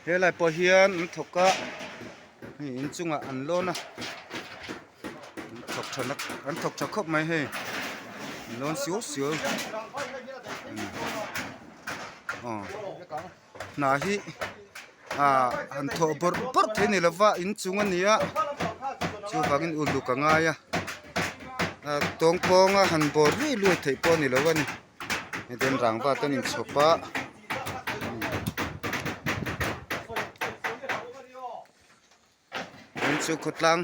Helai pawh hian an thawk a hei inchungah an lawn a an thawk tha nak an thawk tha khawp mai hei an lawn siau siau aw hna hi ah han thawh bawrh bawrh thei a ni lova inchung a ni a chuvangin uluk a ngai a ah tawng pawnga han bawr luih luih theih pawh a ni lo a ni. Hetiang rangva te an inchhawp a tin chu khawtlang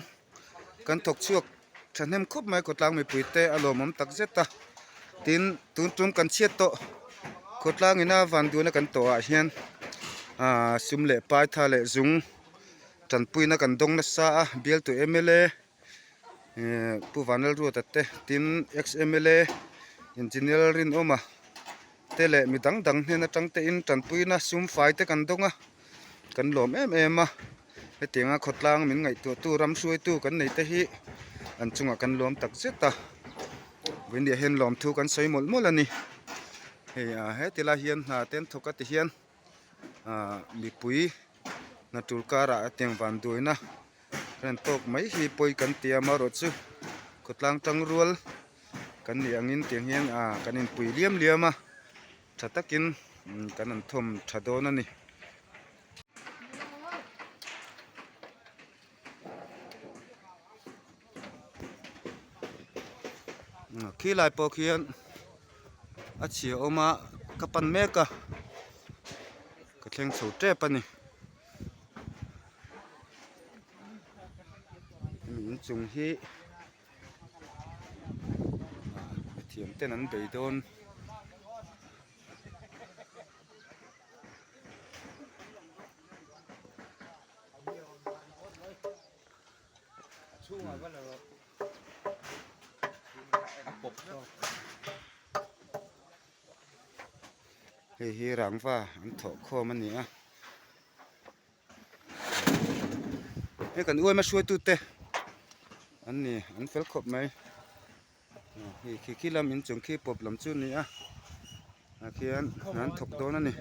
kan thawk chhuak thahnem khawp mai khawtlang mipui te a lawmawm tak zet a tin tun tum kan chhiat tawh khawtlang ina van duna kan tawh ah hian ahh sum leh pai tha leh zung tanpuina kan dawng nasa a bialtu mla Pu Vanlalruata te tin ex mla engineer Rinawma te leh mi dang dang hnen atang te in tanpuina sum fai te kan dawng a kan lawm em em a hetianga khawtlang min ngaihtuah tu ram hruaitu kan nei te hi an chungah kan lawm tak zet a vawiin hian lawmthu kan sawi mawlh mawlh a ni hei ah heti lai hian hna te an thawk a ti hian ah mipui hna tul karah hetiang vanduaina. Ren tawk mai hi pawi kan ti a amaherawhchu khawtlang tang rual kan nih angin tiang hian ah kan inpui liam liam a tha takin kan an thawm tha dawn a ni. Khi lai pawh khian a chhia awm a ka pan mek a ka thleng chho tep a ni. Hemi inchung hi mithiam ten an bei dawn. Hei hi rangva an thawh khawm a ni a hei kan uaima hruaitu te an ni an fel khawp mai hei khi khi lam inchung khi pawp lam chu a ni a ah khian an thawk dawn a ni.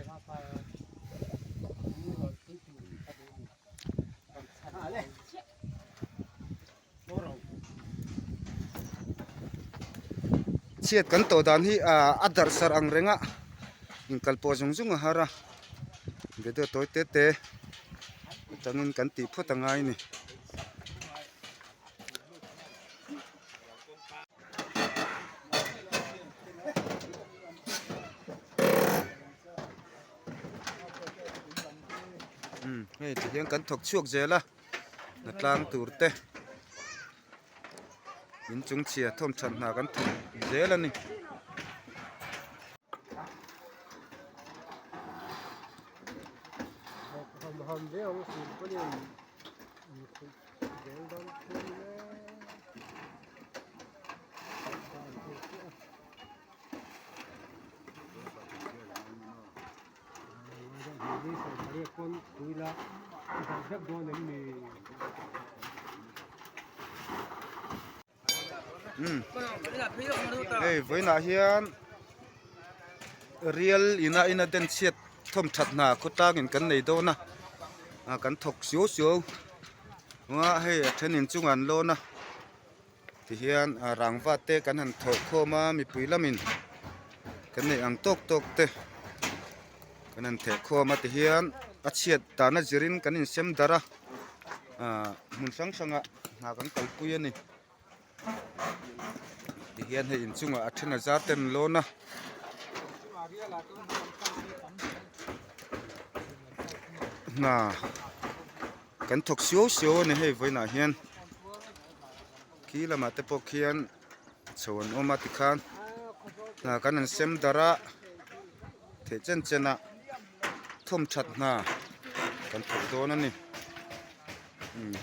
Chhiat kan tawh dan hi ah a darh sarh ang reng a inkal pawh zung zung a har a video tawi te te atangin kan tih phawt a ngai a ni. Hei tihian kan thawk chhuak zel a. Hnatlang tur te inchung chhia thawm that hna kan thawk zel a ni. Hei vawiinah hian rial ina ina den chhiat thawm that hna khawtlangin kan nei dawn a ah kan thawk suau suau a hei a then inchungah an lawn a. Tihian rangva te kan han thawh khawm a mipui lamin kan neih ang tawk tawk te kan han theh khawm a tihian a chhiat dana zirin kan insem darh a ah hmun hrang hrangah hna kan kalpui a ni tihian hei inchungah a then a zar te an lawn a. Hna kan thawk siau siau a ni hei vawiinah hian. Khi lamah te pawh khian chho an awm a tikhan hna kan han sem darh a theih chen chen ah thawm that hna kan thawk dawn a ni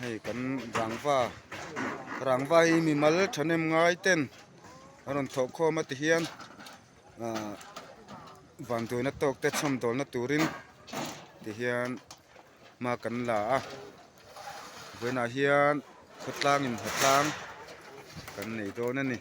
hei kan rangva rangva hi mimal thahnem ngai ten a rawn thawh khawm a ti hian ah vanduaina tawk te chhawmdawlna turin ti hian. hma kan la a vawiinah hian khawtlang in hnatlang kan nei dawn a ni.